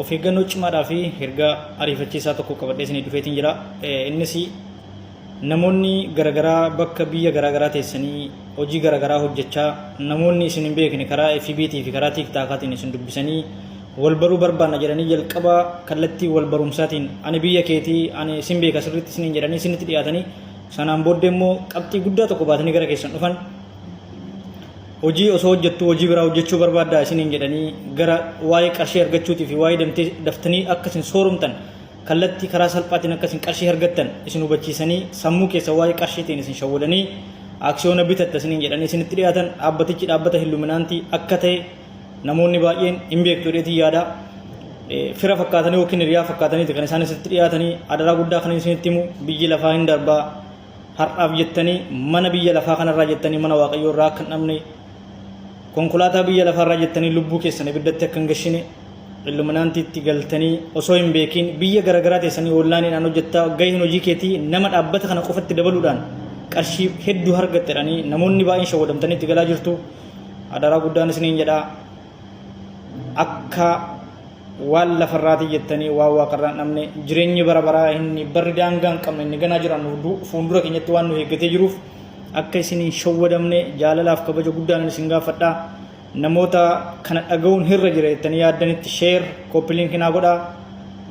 Of eeggannoo cimaadhaa fi ergaa ariifachiisaa tokko qabadhee isinii dhufeetiin jira. Innis namoonni garaagaraa bakka biyya garaagaraa teessanii hojii garaagaraa hojjechaa namoonni isin hin beekne karaa FBT fi karaa TikTokaatiin isin dubbisanii wal baruu barbaanna jedhanii jalqaba kallattii wal barumsaatiin ani biyya keetii ani isin beeka sirriitti isiniin jedhanii isinitti dhiyaatanii sanaan booddee immoo qabxii guddaa tokko baatanii gara keessan dhufan hojii osoo hojjettuu hojii biraa hojjechuu barbaaddaa isiniin jedhanii gara waa'ee qarshii argachuutii fi waa'ee damtee daftanii akka isin sooromtan kallattii karaa salphaatiin akka isin qarshii argattan isin hubachiisanii sammuu keessa waa'ee qarshiitiin isin shawwadanii aksiyoona bitatta isiniin jedhanii isinitti dhiyaatan dhaabbatichi dhaabbata Illuminaantii akka ta'e namoonni baay'een hin beektu jedheetiin yaada. Fira fakkaatanii yookiin hiriyaa fakkaataniiti kan isaan isinitti dhiyaatanii adaraa guddaa kan isinitti himu biyyi lafaa hin darbaa har'aaf jettanii mana biyya lafaa kanarraa jettanii mana waaqayyoo irraa akka hin dhabne konkolaataa biyya lafaarraa jettanii lubbuu keessan ibiddatti akka hin gashine Illuminaantiitti galtanii osoo hin beekiin biyya garaagaraa teessanii oonlaayiniidhaan hojjettaa gaheen hojii keetii nama dhaabbata kana qofatti dabaluudhaan qarshii hedduu argatte jedhanii namoonni baay'een shawwadamtanii itti galaa jirtu. Adaraa guddaan isiniin jedha akka waan lafarraatii jettanii waan waaqarraa hin dhabne jireenyi bara baraa inni barri daangaa hin qabne inni ganaa jiraannu fuuldura keenyatti waan nu eeggatee jiruuf akka isin hin shawwadamne jaalalaaf kabaja guddaan isin gaafadha. Namoota kana dhaga'uun hirra jira jettanii yaaddanitti share copy link naa godhaa.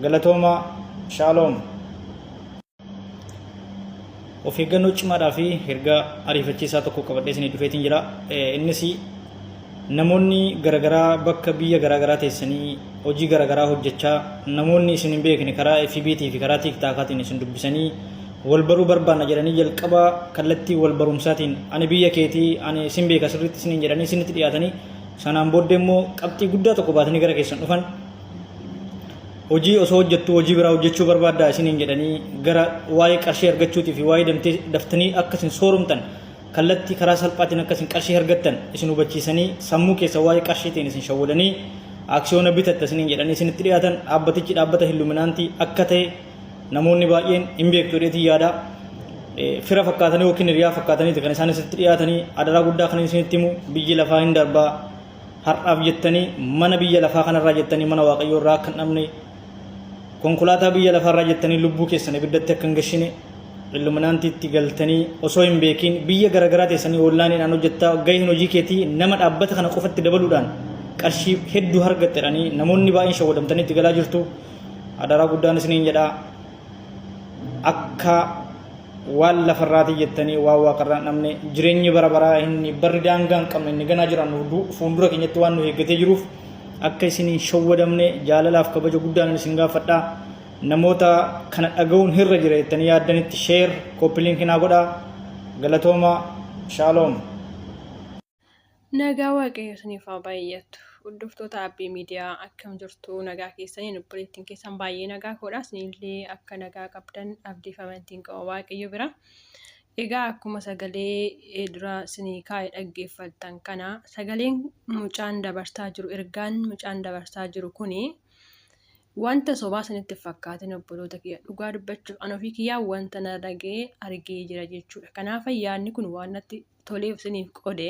Galatooma. Shaaloom. Of eeggannoo cimaadhaa fi ergaa ariifachiisaa tokko qabadhee isinii dhufeetiin jira. Innis namoonni garaagaraa bakka biyya garaagaraa teessanii hojii garaagaraa hojjechaa namoonni isin hin beekne karaa FBT fi karaa TikTokaatiin isin dubbisanii wal baruu barbaanna jedhanii jalqaba kallattii wal barumsaatiin ani biyya keetii ani isin beeka sirriitti isiniin jedhanii isinitti dhiyaatanii sanaan booddee immoo qabxii guddaa tokko baatanii gara keessan dhufan hojii osoo hojjettuu hojii biraa hojjechuu barbaaddaa isiniin jedhanii gara waa'ee qarshii argachuutii fi waa'ee damtee daftanii akka isin sooromtan kallattii karaa salphaatiin akka isin qarshii argattan isin hubachiisanii sammuu keessa waa'ee qarshiitiin isin shawwadanii aksiyoona bitatta isiniin jedhanii isinitti dhiyaatan dhaabbatichi dhaabbata Illuminaantii akka ta'e namoonni baay'een hin beektu jedheetiin yaada. Fira fakkaatanii yookiin hiriyaa fakkaataniiti kan isaan isinitti dhiyaatanii adaraa guddaa kan isinitti himu biyyi lafaa hin darbaa har'aaf jettanii mana biyya lafaa kanarraa jettanii mana waaqayyoo irraa akka hin dhabne konkolaataa biyya lafaarraa jettanii lubbuu keessan ibiddatti akka hin gashine Illuminaantiitti galtanii osoo hin beekiin biyya garaagaraa teessanii oonlaayiniidhaan hojjettaa gaheen hojii keetii nama dhaabbata kana qofatti dabaluudhaan qarshii hedduu argatte jedhanii namoonni baay'een shawwadamtanii itti galaa jirtu. Adaraa guddaan isiniin jedha akka waan lafarraatii jettanii waan waaqarraa hin dhabne jireenyi bara baraa inni barri daangaa hin qabne inni ganaa jiraannu fuuldura keenyatti waan nu eeggatee jiruuf akka isin hin shawwadamne jaalalaaf kabaja guddaan isin gaafadha. Namoota kana dhaga'uun hirra jira jettanii yaaddanitti share copy link naa godhaa. Galatooma. Shaaloom. Nagaa Waaqayyo isiniif haa baay'atu. Hordoftoota Abbii Miidiyaa akkam jirtu nagaa keessaniin obboleettiin keessan baay'ee nagaa koodha. Isinillee akka nagaa qabdan abdiif amantiin qaba Waaqayyo bira. Egaa akkuma sagalee dura isinii kaa'e dhaggeeffattan kana sagaleen mucaan dabarsaa jiru ergaan mucaan dabarsaa jiru kuni wanta sobaa isinitti hin fakkaatin obboloota kiyya dhugaa dubbachuuf an ofii kiyyaa wanta na dhaga'ee argee jira jechuudha. Kanaaf yaadni kun waan natti toleef isiniif qode.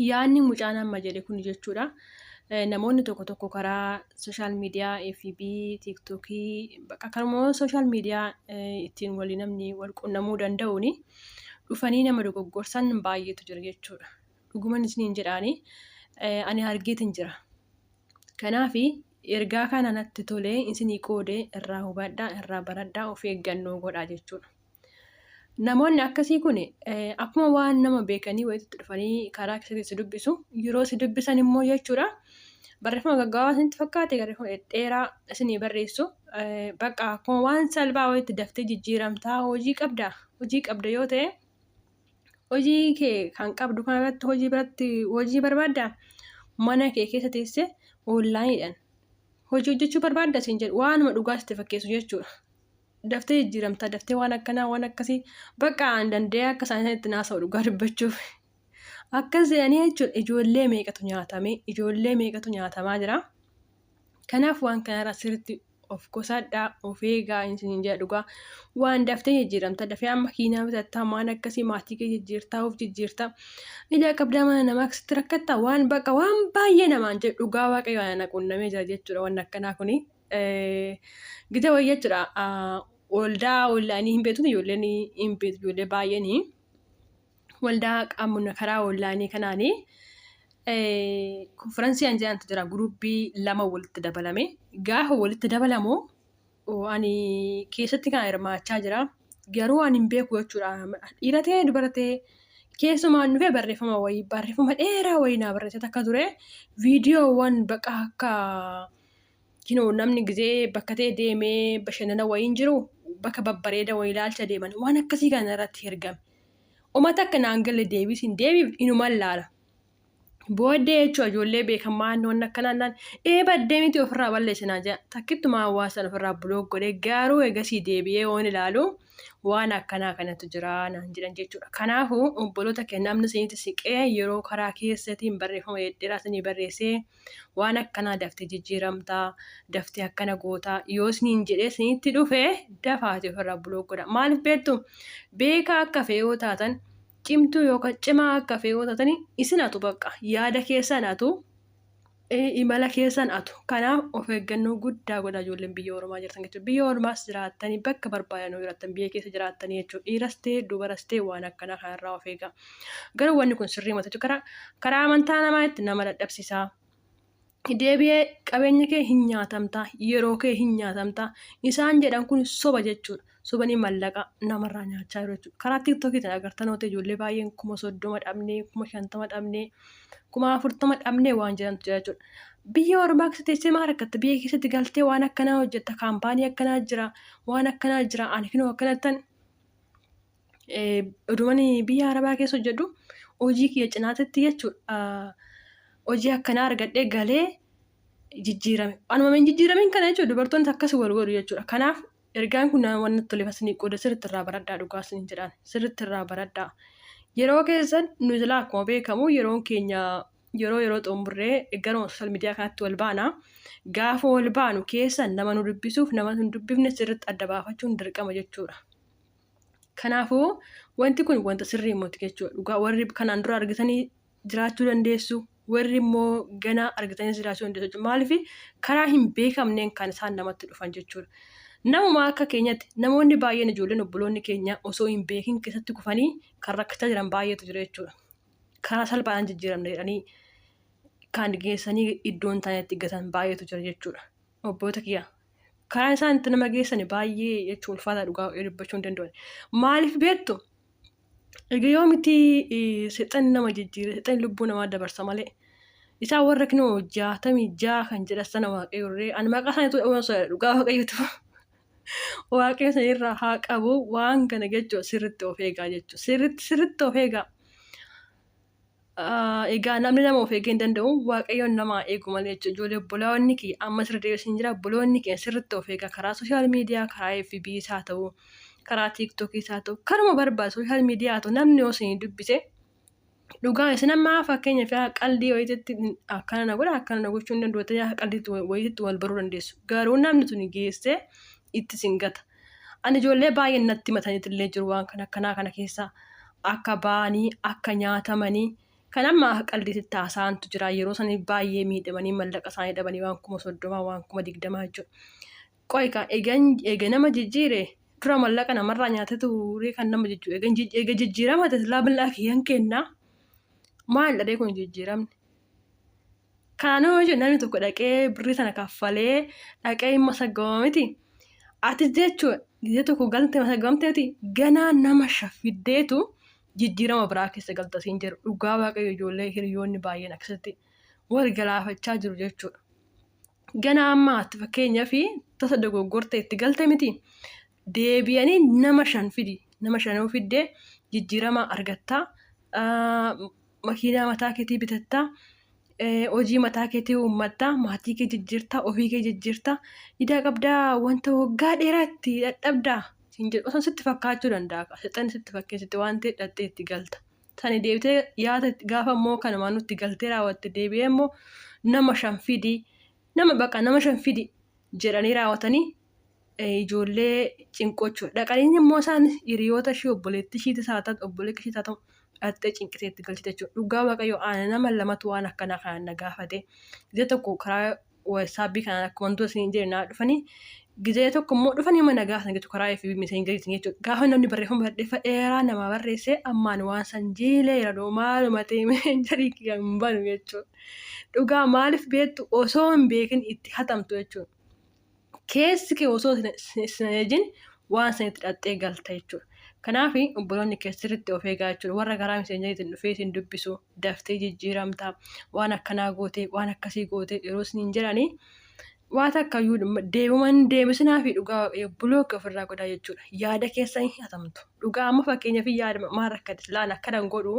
Yaadni mucaan amma jedhe kun jechuudha. Namoonni tokko tokko karaa sooshaal miidiyaa FB, TikTokii bakka kanuma sooshaal miidiyaa ittiin walii namni wal qunnamuu danda'uun dhufanii nama dogoggorsan baay'eetu jira jechuudha. Dhuguman isiniin jedhaani ani argeetin jira. Kanaaf ergaa kana natti tolee isinii qoode irraa hubadhaa irraa baradhaa of eeggannoo godhaa jechuudha. Namoonni akkasii kun akkuma waan nama beekanii wayiitti dhufanii karaa keessatti si dubbisu. Yeroo si dubbisan immoo jechuudha barreeffama gaggabaabaa isinitti fakkaate barreeffama dhedheeraa isinii barreessu. Bakka akkuma waan salphaa wayiitti daftee jijjiiramtaa hojii qabda hojii qabda yoo ta'e hojii kee kan qabdu kanarratti hojii biratti hojii barbaadda mana kee keessa teessee onlaayiniidhaan hojii hojjechuu barbaadda siin jedhu waanuma dhugaa sitti fakkeessu jechuudha. Daftee jijjiiramta daftee waan akkanaa waan akkasii bakka an danda'ee akka isaan itti naasa'u dhugaa dubbachuuf. Akkas jedhanii jechuun ijoollee meeqatu nyaatame ijoollee meeqatu nyaatamaa jira. Kanaaf waan kanarraa sirriitti Of qusadhaa, of eegaa isiniin jedha dhugaa. Waan daftee jijjiiramta, dafee amma kiinaa bitattaa, waan akkasii maatii kee jijjiirtaa, of jijjiirtaa. Ijaa qabdaa mana namaa akkasitti rakkattaa waan baqa waan baay'ee namaan jedhu dhugaa waaqayyo ana qunnamee jira jechuudha waan akkanaa kuni. Gita wayii jechuudha. Waldaa onlaayinii hin beektu ijoolleen hin beektu ijoollee baay'een waldaa qaamuna karaa onlaayinii kanaanii konfiransii an jedhantu jira guruppii lama walitti dabalame. Gaafa walitti dabalamu ani keessatti kan hirmaachaa jira. Garuu ani hin beeku jechuudha. Dhiira ta'ee dubara ta'ee keessumaan dhufee barreeffama wayii barreeffama dheeraa wayii naa barreessee takka ture. Viidiyoowwan baqa akka kinoo namni gizee bakka ta'e deemee bashannana wayiin jiru bakka babbareeda wayii ilaalcha deeman waan akkasii kana irratti ergame. Uummata akka naan galle deebiis hin deebiif inuman laala. Booddee jechuudha ijoollee beekamaa waan akkanaa naan ee baddee miti ofirraa balleesse naan jedha. Takkittumaa hawaasa ofirraa bulook godhee garuu egasii deebi'ee waan ilaalu waan akkanaa kanatu jira naan jedhan jechuudha. Kanaafuu obboloota keenya namni isinitti siqee yeroo karaa keessatiin barreeffama dhedheeraa isinii barreessee waan akkanaa daftee jijjiiramtaa daftee akkana gootaa yoo isiniin jedhee isinitti dhufe dafaati ofirraa bulook godha. Maaliif beektu beekaa akka fe'ee yoo taatan cimtuu yookaan cimaa akka fe'ee yoo taatan isin atu bakka yaada keessan atu imala keessan atu. Kanaaf of eeggannoo guddaa godhaa ijoolleen biyya ormaa jirtan jechuudha. Biyya ormaas jiraattanii bakka barbaadan jiraattan biyya keessa jiraattanii jechuudha. Dhiiras ta'e dubaras ta'e waan akkanaa kanarraa of eegaa. Garuu wanni kun sirrii mata jechuudha. Karaa amantaa namaatti nama dadhabsiisaa. Deebi'ee qabeenya kee hin nyaatamtaa, yeroo kee hin nyaatamtaa. Isaan jedhan kun soba jechuudha. Sobanii mallaqa namarraa nyaachaa jiru jechuudha. Karaa tiiktookii agartan yoo ta'e ijoollee baay'een 30,000 dhabnee, 50,000 dhabnee, 40,000 dhabnee waan jedhantu jira jechuudha. Biyya ormaa keessa teessee maal rakkatta? Biyya keessatti galtee waan akkanaa hojjetta, kaampaanii akkanaa jira, waan akkanaa jira, ani kinoo akkanattan odumani biyya arabaa keessa hojjedhu hojii kiyya cinaatitti jechuudha. Hojii akkanaa argadhee galee jijjiirame. Anuma hin jijjiiramin kana jechuudha dubartoonni akkas wal godhu jechuudha. Kanaaf ergaan kun waan natti toleef isinii qooda sirriitti irraa baradhaa dhugaa isiniin jedhaan sirriitti irraa baradhaa. Yeroo keessan nu jalaa akkuma beekamu yeroon keenya yeroo yeroo xumurree garuma sooshaal miidiyaa kanatti wal baana. Gaafa wal baanu keessa nama nu dubbisuuf nama nu dubbifne sirriitti adda baafachuun dirqama jechuudha. Kanaafuu wanti kun wanta sirrii miti jechuudha. Dhugaa warri kanaan dura argitanii jiraachuu dandeessu. Warri immoo ganaa argitanii jiraachuu dandeessu jechuudha. Maaliif karaa hin beekamneen kan isaan namatti dhufan jechuudha. Namuma akka keenyatti namoonni baay'een ijoolleen obboloonni keenya osoo hin beekin keessatti kufanii kan rakkachaa jiran baay'eetu jira jechuudha. Karaa salphaadhaan jijjiiramna jedhanii kan geessanii iddoo hin taanetti gatan baay'eetu jira jechuudha. Obboota kiyya karaa isaan itti nama geessan baay'ee jechuun ulfaataa dhugaa dubbachuu hin danda'an. Maaliif beektu? Egaa yoo miti seexanni nama jijjiire seexanni lubbuu namaa dabarsa malee. Isaan warra kinoo 66 kan jedhan sana waaqayyo irree ani maqaa isaaniitu dha'uun sodaadha dhugaa waaqayyotu. Waaqayyo sanirraa haa qabu waan kana jechuun sirriitti of eegaa jechuudha. Sirriitti sirriitti of eegaa. Egaa namni nama of eegee hin danda'u waaqayyoon nama eegu malee jechuudha. Ijoollee obboloonni kiyya amma sirri deebisin jira obboloonni kiyya sirriitti of eegaa karaa sooshaal miidiyaa karaa FB isaa ta'u karaa tiiktookii isaa ta'u karuma barbaadu sooshaal miidiyaa haa ta'u namni yoo isin dubbise dhugaa isin amma fakkeenyaaf qaldii wayiitti akkana na godha akkana na gochuu hin danda'u ta'ee qaldii wayiitti wal baruu dandeessu. Garuu namni tuni geessee itti isin gata. Ani ijoollee baay'een natti himataniitu illee jiru waan kana akkanaa kana keessa akka ba'anii akka nyaatamanii kan amma qaldiitti haasa'antu jira yeroo sanii baay'ee miidhamanii mallaqa isaanii dhabanii waan 30,000 waan 20,000 jechuudha. Qoy kaa egan eega nama jijjiire dura mallaqa namarraa nyaatetu ree kan nama jijjiiru eega eega jijjiirama ta'e silaa bal'aa kiyyan kennaa maal dharee kun jijjiiramni. Kanaan hojii namni tokko dhaqee birrii sana kaffalee dhaqee hin masaggabama miti. Atis jechuun gizee tokko galte masaggabamte miti ganaa nama shaffiddeetu jijjiirama biraa keessa galta siin jedhu dhugaa waaqayyo ijoollee hiriyoonni baay'een akkasitti wal galaafachaa jiru jechuudha. Ganaa amma ati fakkeenyaaf tasa dogoggorte itti galte miti deebi'anii nama shan fidi nama shan yoo fidde jijjiirama argattaa makiinaa mataa keetii bitattaa hojii mataa keetii uummattaa maatii kee jijjiirtaa ofii kee jijjiirtaa idaa qabdaa wanta waggaa dheeraa itti dadhabdaa siin jedhu osoo sitti fakkaachuu danda'a seexanni sitti fakkeessitti waan ta'e dhattee itti galta. Sani deebitee yaada gaafa immoo kanumaan nutti galtee raawwatte deebi'ee immoo nama shan fidi nama baqa nama shan fidi jedhanii raawwatanii ijoollee cinquu jechuudha. Dhaqanii immoo isaan hiriyoota ishii obboleettii ishiitis haa ta'u obboleetti ishiitis haa ta'u dhaqxee cinqitee itti galchite jechuudha. Dhugaa Waaqayyoo ana nama lamatu waan akkanaa kanaan na gaafate. Gizee tokko karaa wasaapii kanaan akkuma wantoota isin jedhe naa dhufanii gizee tokko immoo dhufanii mana gaafatan jechuudha karaa FB messeengeriitiin jechuudha. Gaafa namni barreeffama barreeffa dheeraa namaa barreesse ammaan waan san jiileera doo maaluma ta'e messengerii kiyya hin banu jechuudha. Dhugaa maaliif beektu osoo hin beekin itti hatamtu jechuudha. Keessi kee osoo sin ajajin waan sanitti dhaqxee galta jechuudha. Kanaaf obboloonni kee sirriitti of eegaa jechuudha. Warra karaa miseenjariitiin dhufee isin dubbisu daftee jijjiiramta waan akkanaa goote waan akkasii goote yeroo isiniin jedhanii waa takka iyyuu deebuma hin deebisinaa fi dhugaa waaqayyo bulooki ofirraa godhaa jechuudha. Yaada keessa hin hatamtu. Dhugaa amma fakkeenyaaf yaada maal rakkate laan akkanan godhu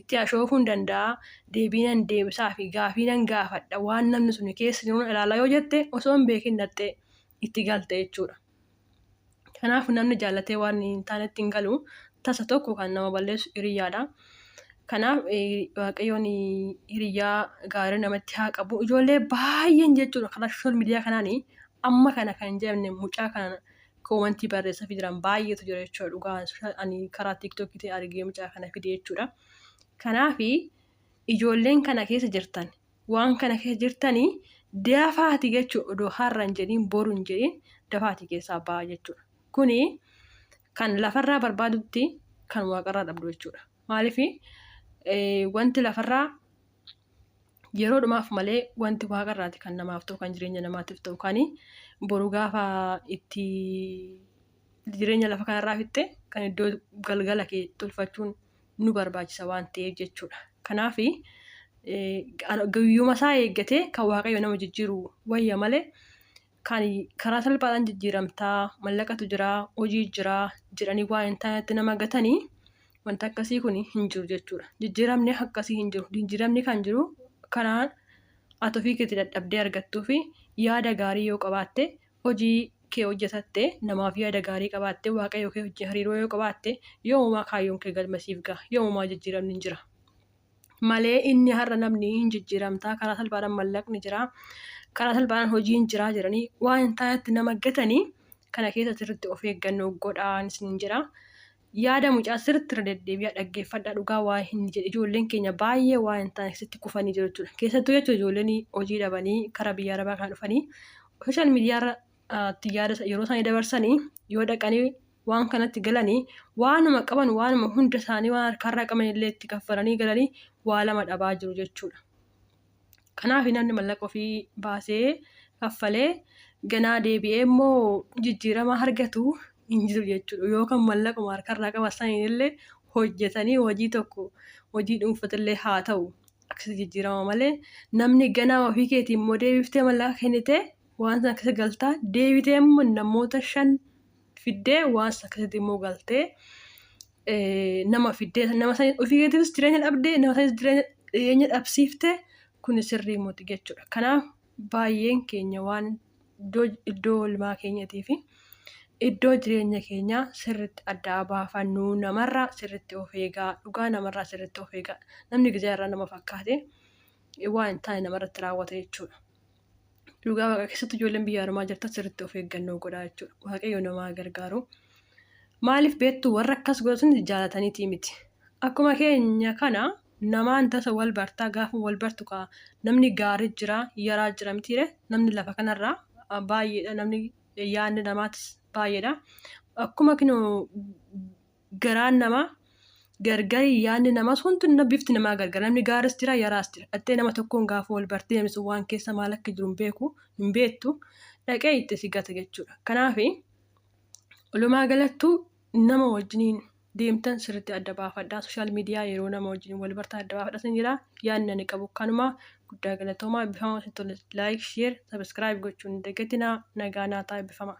itti ashoofuu hin danda'a deebii nan deebisaa fi gaafii nan gaafadha waan namni sun keessa jiru ilaalaa yoo jette osoo hin beekin dhaxxee itti galte jechuudha. Kanaaf namni jaallatee waan hin taanetti hin galu tasa tokko kan nama balleessu hiriyyaadha. Kanaaf Waaqayyoon hiriyyaa gaarii namatti haa qabu. Ijoollee baay'een jechuudha karaa sooshaal miidiyaa kanaan amma kana kan hin jedhamne mucaa kana koomantii barreessafii jiran baay'eetu jira jechuudha. Dhugaa ani karaa tiiktookii argee mucaa kana fide jechuudha. Kanaaf ijoolleen kana keessa jirtan waan kana keessa jirtanii dafaati jechuudha odoo har'a hin jedhiin boru hin jedhiin dafaati keessaa ba'a jechuudha. Kuni kan lafarraa barbaadutti kan waaqarraa dhabdu jechuudha. Maaliif wanti lafarraa yeroo dhumaaf malee wanti waaqarraati kan namaaf ta'u kan jireenya namaatiif ta'u kan boru gaafa itti jireenya lafa kanarraa fixxe kan iddoo galgala kee tolfachuun nu barbaachisa waan ta'eef jechuudha. Kanaaf guyyuma isaa eeggatee kan waaqayyo nama jijjiiru wayya malee kan karaa salphaadhaan jijjiiramtaa mallaqatu jira hojii jira jedhanii waan hin taanetti nama gatanii wanta akkasii kun hin jiru jechuudha. Jijjiiramni akkasii hin jiru. Jijjiiramni kan jiru karaan ati ofii keetii dadhabdee argattuu fi yaada gaarii yoo qabaatte hojii kee hojjetatte namaaf yaada gaarii qabaatte waaqayyo kee wajjin hariiroo yoo qabaatte yoomumaa kaayyoon kee galma siif gaha yoomumaa jijjiiramni hin jira. Malee inni har'a namni hin jijjiiramtaa karaa salphaadhaan mallaqni jira karaa salphaadhaan hojiin jira jedhanii waan hin taanetti nama gatanii kana keessa sirriitti of eeggannoo godhaan isiniin jedha. Yaada mucaa sirriitti irra deddeebi'aa dhaggeeffadhaa dhugaa waa hin jedhe ijoolleen keenya baay'ee waan hin taane keessatti kufanii jiru jechuudha. Keessattuu jechuudha ijoolleen hojii dhabanii karaa biyya arabaa kana dhufanii sooshaal miidiyaa irratti yaada yeroo isaanii dabarsanii yoo dhaqanii waan kanatti galanii waanuma qaban waanuma hunda isaanii waan harkarraa qaban illee itti kaffalanii galanii waa lama dhabaa jiru jechuudha. Kanaaf namni mallaqa ofii baasee kaffalee ganaa deebi'ee immoo jijjiirama argatu hin jiru jechuudha. Yookaan mallaquma harkarraa qaban saniin illee hojjetanii hojii tokko hojii dhuunfatillee haa ta'u akkasitti jijjiirama malee namni ganaa ofii keetii immoo deebiftee mallaqa kennitee waan sana keessa galtaa deebitee immoo namoota shan fiddee waan sana keessatti immoo galtee nama fiddee nama sana ofii keetiifis jireenya dhabdee nama sanis jireenya dhabsiiftee kun sirrii miti jechuudha. Kanaaf baay'een keenya waan iddoo oolmaa keenyatii fi iddoo jireenya keenyaa sirriitti addaa baafannu namarraa sirriitti of eegaa dhugaa namarraa sirriitti of eegaa namni gizee irraa nama fakkaate waan hin taane namarratti raawwata jechuudha. Dhugaa waaqa keessatti ijoolleen biyya ormaa jirtan sirriitti of eeggannoo godhaa jechuudha. Waaqayyo namaa gargaaru. Maaliif beektu warra akkas godhatan jaalataniitii miti. Akkuma keenya kana namaan tasa wal bartaa gaafa wal bartu kaa namni gaarii jira yaraa jira mitiire namni lafa kanarraa baay'eedha namni yaadni namaatis baay'eedha. Akkuma kinoo garaan namaa gargari yaadni namaas hundi bifti namaa gargar namni gaaris jira yaraas jira dhattee nama tokkoon gaafa wal bartee namni sun waan keessa maal akka jiru hin beeku hin beektu dhaqee itti si gata jechuudha. Kanaaf walumaa galattuu nama wajjiniin deemtan sirriitti adda baafadhaa. Sooshaal miidiyaa yeroo nama wajjin wal bartan adda baafadhaa sin jedha. Yaadni ani qabu kanuma guddaa galatoomaa eebbifamaa isin tole like, share, subscribe gochuun hin dagatinaa. Nagaa naa ta'a eebbifamaa.